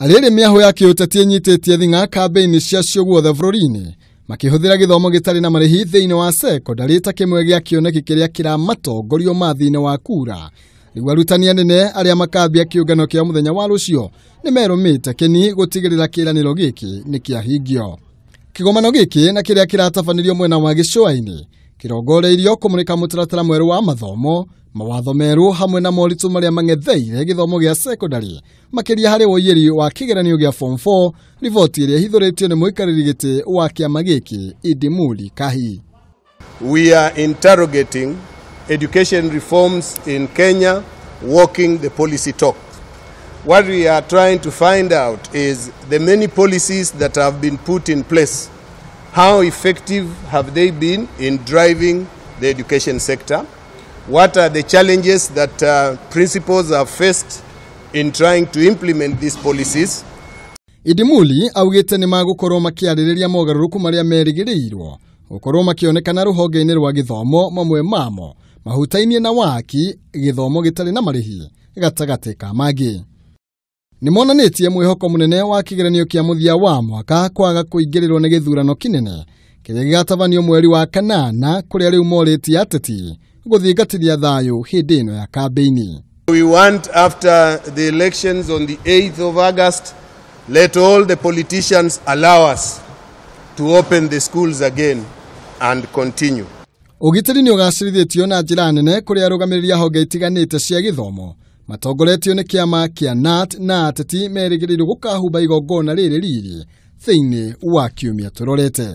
Rĩrĩ mĩahũ ya kĩũteti ĩnyitĩtie thing'a kambĩini ciacio guothe bũrũri-inĩ makĩhũthĩra gĩthomo gĩtarĩ na marĩhi thĩinĩ wa sekondarĩ ta kĩmwe gĩa kĩoneki kĩrĩa kĩramatongorio mathi-inĩ wa kura. Rĩu arutani anene arĩa makambia kĩũngano kĩa mũthenya wa rũciũ nĩ merũmĩte kĩni gũtigĩrĩra kĩĩranĩro gĩkĩ nĩ kĩahingio. Kĩgomano gĩkĩ na kĩrĩa kĩratabanĩrio mwena wa gĩcũa-inĩ kĩrongoreirio kũmũrĩka mũtaratara mwerũ wa mathomo, mawatho merũ hamwe na moritũ marĩa mang'etheire gĩthomo gĩa sekondarĩ makĩria harĩ ũiyĩri wa kĩgeranio gĩa form 4, riboti ĩrĩa ĩhithũrĩtio nĩ mũikarĩri gĩtĩ wa kĩama gĩkĩ Indimuli Kahi. We are interrogating education reforms in Kenya, walking the policy talk. What we are trying to find out is the many policies that have been put in place. How effective have they been in driving the education sector? What are the challenges that principals have faced in trying to implement these policies? Indimuli augĩte nĩ magũkorwo makĩarĩrĩria mogarũrũku marĩa merĩgĩrĩirwo gũkorwo makĩonekana rũhonge-inĩ rwa gĩthomo, mamwe mamo mahutainie na waki gĩthomo gĩtarĩ na marĩhi gatagatĩ ka mangĩ. Nĩ monanĩtie mwĩhoko mũnene wa kĩgeranio kĩa mũthia wa mwaka kwaga kũingĩrĩrwo nĩ gĩthurano kĩnene kĩrĩa gĩgatabanio mweri wa kanana, kũrĩa rĩu morĩtie ateti gũthingatithia thayũ hĩndĩ ĩno ya kambĩini. We want, after the elections on the 8th of August, let all the politicians allow us to open the schools again and continue. Ũgitĩri nĩ ũgacĩrithĩtio na njĩra nene kũrĩa arũgamĩrĩri a honge itiganĩte cia gĩthomo matongoretio nĩ kĩama kĩa KNUT na ateti merĩgĩrĩirwo gũkahumba igongona rĩrĩ riri thĩinĩ wa kiumia tũrorete.